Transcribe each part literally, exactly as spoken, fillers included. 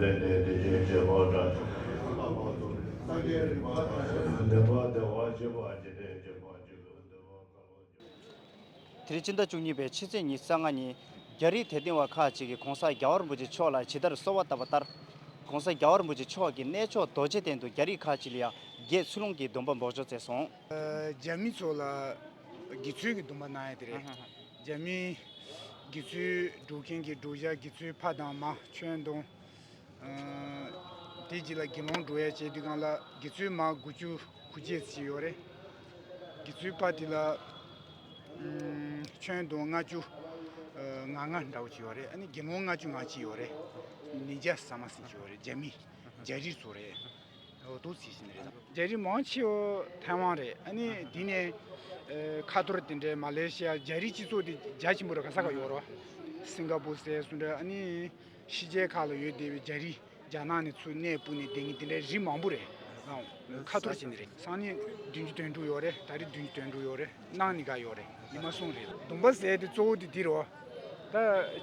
དེ་རིང་སྤྱི་ཟླ་བཅུ་གཉིས་པའི་ཕྱི་ཚེས་ཉི་ཤུ་རྩ་ལྔ་ཉིན། རྒྱ་རིགས་དད་ལྡན་པ་ཁག་ཅིག་གིས་༧གོང་ས་༧རྒྱལ་བ་རིན་པོ་ཆེ་མཆོག་ལ་ཇི་ལྟར་གསོལ་བ་བཏབ་པ་ལྟར། ༧གོང་ས་༧རྒྱལ་བ་རིན་པོ་ཆེ་མཆོག་གི་གནས་མཆོག་རྡོ་རྗེ་གདན་དུ་རྒྱ་རིགས་ཁག་ཅིག་ལ་ཡང་རྒྱས་ཚུལ་སློང་གི་སྡོམ་པ་འབོགས་ཆོག་བྱས་སོང་། རྒྱ་མི་ཚོ་ལ་དགེ་ཚུལ་གྱི་སྡོམ་པ་གནང་ཡ་དེ་རེད། རྒྱ་མི་དགེ་ཚུལ་སྒྲུབ་མཁན་གྱི་སྒྲུབ་བྱ་དགེ་ཚུལ་ཕ་དང་མ་ཁྱོན་བསྡོམས། དེ་རྗེས་ལ་དགེ་སློང་སྒྲུབ་ཡ་བྱེད་དུས་སྒང་ལ་དགེ་ཚུལ་མ་དགུ་བཅུ་གོ་གཅིག་ཅིག་ཡོད་རེད། དགེ་ཚུལ་ཕ་དེ་ལ་ཁྱོན་བསྡོམས་ལྔ་བཅུ་ང་ལྔ་འདྲ་བོ་ཅིག་ཡོད་རེད། ཨ་ནི་དགེ་སློང་ལྔ་བཅུ་ང་གཅིག་ཡོད་རེད། ཉིས་བརྒྱ་ཟ་མ་ཟིན་ཅིག་ཡོད་རེད། རྒྱ་མི་རྒྱ་རིགས་ཚོ་རེད། འོ་འདུག་ཟེར་བཞིན་རེད། རྒྱ་རིགས་མང་ཆེ་བ་ཐའེ་ཝན་རེད། ཨ་ནི་འདི་ནས་ཁ་ཐོར་དེ་འདྲའི་མ་ལེ་ཤི་ཡ། རྒྱ་རིགས་སྤྱི་ཚོགས་དེ་རྒྱ་ཆེན་པོ་རེད། ག་ས་ག་ཡོད་རེད་བ། སིང་ག་པུར་ཟེར་སུ་འདྲ། ཨ་ནི་ཕྱི་རྒྱལ་ཁག་ལ་ཡོད་བསྡད་པའི་རྒྱ་རིགས། རྒྱ་ནག་ནས་ཚུར་གནས་སྤོས་ནས་བསྡད་མཁན་དེ་འདྲའི་རིགས་མང་པོ་རེད། ཁ་ཐོར་བྱས་ནས་རེད། སང་ཉིན་བདུན་ཅུ་དོན་དྲུག་ཡོད་རེད། ད་རེས་བདུན་ཅུ་དོན་དྲུག་ཡོད་རེད། གནངས་ཉིན་ག་ཡོད་རེད། ཉི་མ་གསུམ་རེད། སྡོམ་པ་ཟེར་དེ་གཙོ་བོ་དེ་འདི་རེད་བ། ད་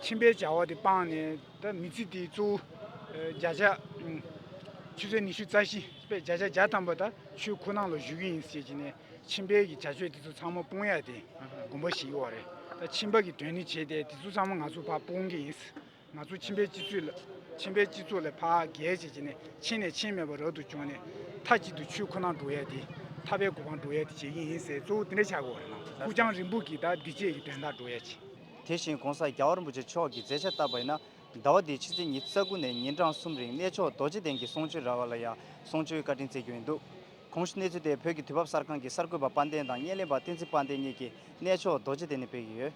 ཁྱིམ་པའི་བྱ་བ་དེ་སྤངས་ནས། ད་མི་ཚེ་དེ་གཙོ་བོ་བརྒྱ་ཆ་ཆུ་ཚོད་ཉི་ཤུ་རྩ་བཞི་པའི་བརྒྱ་ཆ་བརྒྱ་ཐམ་པ་ད་ཆོས་ཁོ་ན་ལ་བཞུགས་ཀྱི་ཡིན་ཟེར་གྱི་ནས། ཁྱིམ་པའི་གི་བྱ་སྤྱོད་དེ་ཚོ་ཚང་མ་སྤོང་ཡ་དེ་དགོངས་པ་བཞེས་ཡོད་རེད། ད་ཁྱིམ་པ་གི་དོན་ནི་བྱས་ཏེ་དེ་ཚོ་ཚང་མ་ང་ཚོ་ཕར་སྤོང་གི་ཡིན། ང་ཚོ་ཁྱིམ་པའི་སྤྱི་ཚོགས་ལ། ཁྱིམ་པའི་སྤྱི་ཚོགས་ལ་ཕར་རྒྱས་བྱས་བྱས་ནས། ཕྱིན་ནས་ཕྱིན་མེད་པ་རབ་ཏུ་བྱུང་ནས། མཐའ་གཅིག་ཏུ་ཆོས་ཁོ་ན་སྒྲུབ་ཡ་དེ། ཐར་པའི་གོ་འཕང་སྒྲུབ་ཡ་དེ་བྱེད་ཀྱི་ཡིན་ཟེར། གཙོ་བོ་དེ་འདྲ་ཆགས་ཀྱི་ཡོད་རེད་ན། ཕུགས་རྒྱང་རིང་པོ་གི་ད་འདི་བྱེད་ཀྱི་དོན་དག་སྒྲུབ་ཡ་བྱེད། དེ་བཞིན་༧གོང་ས་༧རྒྱལ་བ་རིན་པོ་ཆེ་མཆོག་གིས་མཛད་འཆར་བཏབ་པ་ཡིན་ན། ཟླ་བ་འདིའི་ཕྱི་ཚེས་ཉི་ཤུ་རྩ་དགུ་ནས་ཉིན་གྲངས་གསུམ་རིང་གནས་མཆོག་རྡོ་རྗེ་གདན་གྱི་གསུང་ཆོས་ར་བ་ལ་ཡང་གསུང་ཆོས་བཀའ་དྲིན་སྩལ་རྒྱུ་ཡིན་འདུག་གོང་ཞུས་གནས་ཚུལ་དེ་བོད་ཀྱི་དུས་བབ་གསར་ཁང་གི་གསར་འགོད་པ་དཔལ་ལྡན་དང་བརྙན་ལེན་པ་བསྟན་འཛིན་དཔལ་ལྡན་གཉིས་ཀྱིས་གནས་མཆོག་རྡོ་རྗེ་གདན་ནས་སྤེལ་གྱི་ཡོད།